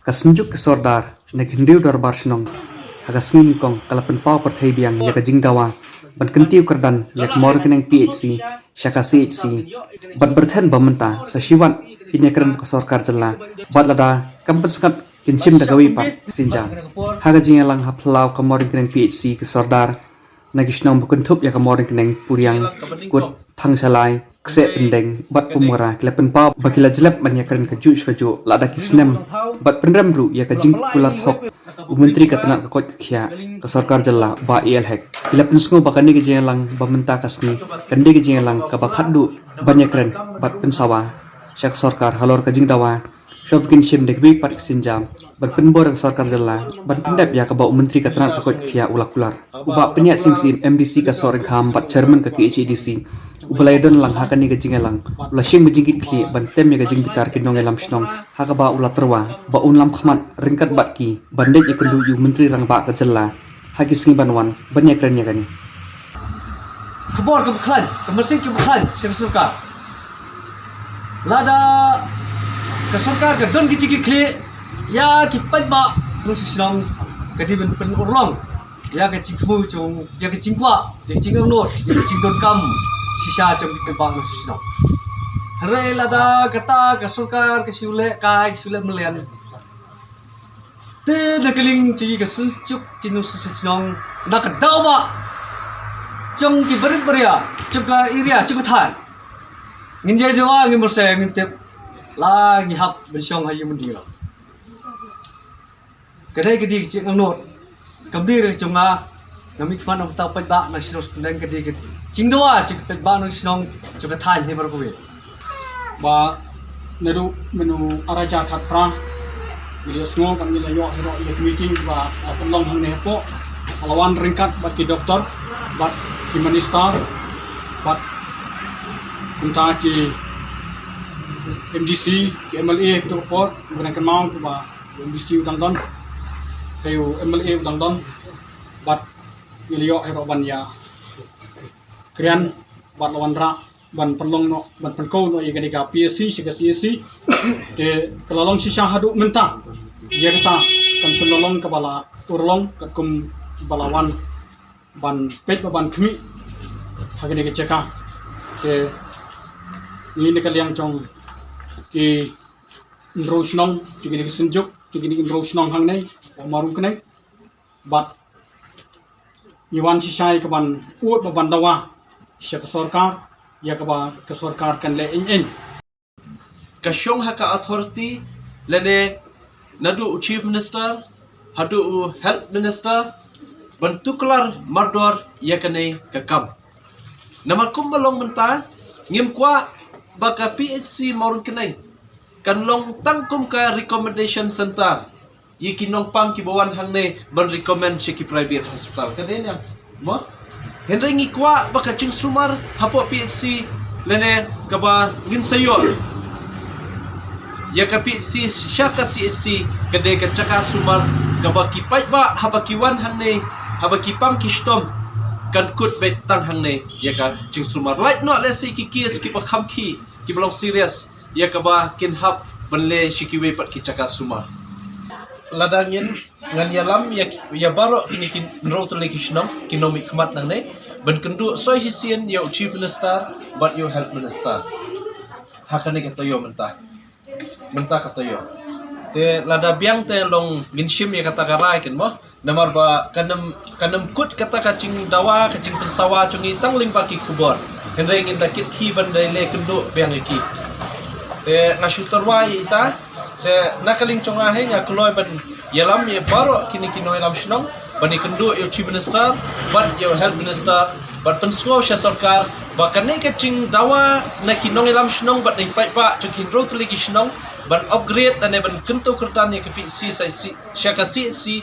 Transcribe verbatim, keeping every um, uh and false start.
Ka Synjuk ki Sordar na ki Hynriew Dorbar Shnong ha ka sngi Nyngkong ka la pynpaw pyrthei biang ïa ka jingdawa ban kyntiew kyrdan ïa ka Mawryngkneng P H C sha ka C H C bad pyrthen ba mynta sa shiwat kin ïakren bad ka sorkar jylla bad lada kam pynsngap kin shim da kawei pat ka sienjam. Ha ka jingïalang ha phyllaw ka Mawryngkneng P H C ki Sordar na ki shnong ba kynthup ïa ka Mawryngkneng, Puriang, Kut, Thangshalai, Kseh Pyndeng bad Pumgra ki la pynpaw ba ki la jlep ban ïakren kajuh sha kajuh lada ki snem bad pynrem ruh ïa ka jingkular thok u Myntri ka tnat ka koit ka khiah ka sorkar jylla Bah A L Hek. Ki la pynsngew ba kane ka jingïalang ba mynta ka sngi kan dei ka jingïalang kaba khatduh ban ïakren bad pynsawa sha ka sorkar halor ka jingdawa shuwa ba kin shim da kawei pat ka sienjam ban pynbor ïa ka sorkar jylla ban pyndep ïa kaba u Myntri ka tnat ka koit ka khiah u la kular. U Bah Pynïaid Sing Syiem, M D C ka Sohryngkham bad Chairman ka K H A D C, uba la ïadon lang ha kane ka jingïalang, u la shim ka jingkitkhlieh ban tem ïa ka jingbitar ki nongïalam shnong ha kaba u la tyrwa ba un lam khmat ryngkat bad ki ban leit ïakynduh ïa u Myntri Rangbah ka jylla ha ki sngi ban wan ban ïakren ïa kane. Khubor kaba khlaiñ, ka message kaba khlaiñ sha ka sorkar. Lada ka sorkar ka don ki jingkitkhlieh ïa ki paidbah nongshong shnong, ka dei ban pynurlong ïa ka jingthmu jong, ïa ka jingkwah, ïa ka jingangnud, ïa ka jingdonkam shisha jong ki paidbah nongshong shnong. Hynrei lada kata ka sorkar ka shu leh kai, ka shu leh mlien, te na ka liang jong ngi ka Synjuk ki nongshong shnong, na ka dawa jong ki barit baria jong ka area jong ka thaiñ, ngin ïa dawa, ngim marse, ngim tip la ngi hap ban shong ha ïing myndiang. Ka dei ka dei ka jingangnud. Kam dei re jong nga, nga mih khmat na ka bynta paidbah nongshong shnong, ka dei ka jingdawa jong ki paidbah nongshong shnong jong ka thaiñ hi baroh kawei. Ba naduh mynno ar hajar khatphra ngi la ïohsngew bad ngi la ïoh hi ruh ïa ka meeting ba la pynlong hangne hapoh, ba la wan ryngkat bad ki doktor bad ki minister bad kumta ki M D C, ki M L A, ki doktor, ki ban kynmaw ba u M D C u dang don, te u M L A u dang don, bad ngi la ïoh hi ruh ban ïa kren bad la wanrah ban pynlong noh, ban pynkup noh ïa kane ka P H C sha ka C H C. Te ka la long shisha haduh mynta. Ïa kata kam shym la long kaba la urlong katkum ba la wan ban peit bad ban khmih ha kane ka jaka. Te ngi na ka liang jong ki hynriew shnong, jong kine ki Synjuk, jong kine ki hynriew shnong hangne, Mawryngkneng, bad ngi wan shisha ïa ka ban ud bad ban dawa sha ka sorkar ïa kaba ka sorkar kan leh eiñ eiñ. Ka shong ha ka authority lane naduh u Chief Minister haduh u Health Minister ban tuklar mardor ïa kane ka kam. Namar kumba long mynta, ngim kwah ba ka P H C Mawryngkneng kan long tang kum ka recommendation center ïa ki nongpang kiba wan hangne ban recommend sha ki private hospital. Ka dei nang mo? Hynrei ngi kwah ba ka jingsumar hapoh P H C lane kaba ngin sa ïoh ïa ka P H C sha ka C H C ka dei ka jaka sumar kaba ki paidbah haba ki wan hangne, haba ki pang ki shitom, kan kut beit tang hangne ïa ka jingsumar. Lait noh lehse ki case kiba kham khie, kiba long serious, ïa kaba kin hap ban leit sha kiwei pat ki jaka sumar. Lada ngin, ngan ïalam ïa, ïa baroh kine ki hynriew tylli ki shnong, ki nongmihkhmat nangne, ban kynduh soi shisien ïa u Chief Minister bad ïa u Health Minister ha kane ka taïew mynta. Mynta ka taïew. Te lada biang te long ngin shim ïa kata ka rai, kynmaw. Namar ba kan ym, kan ym kut kata ka jingdawa, ka jingpynsawa jong ngi tang lyngba ki khubor. Hynrei ngin da kit khie ban da leh kynduh biang ïa ki. Te nga shu tyrwa ïa ita, te na ka liang jong nga hi nga kloi ban ïalam ïa baroh kine ki nongïalam shnong ban ïakynduh ïa u Chief Minister bad ïa u Health Minister, ban pynsngew sha sorkar ba kane ka jingdawa na ki nongïalam shnong bad na ki paidbah jong ki hynriew tylli ki shnong ban upgrade lane ban kyntu kyrdan ïa ka P H C sha ka C H C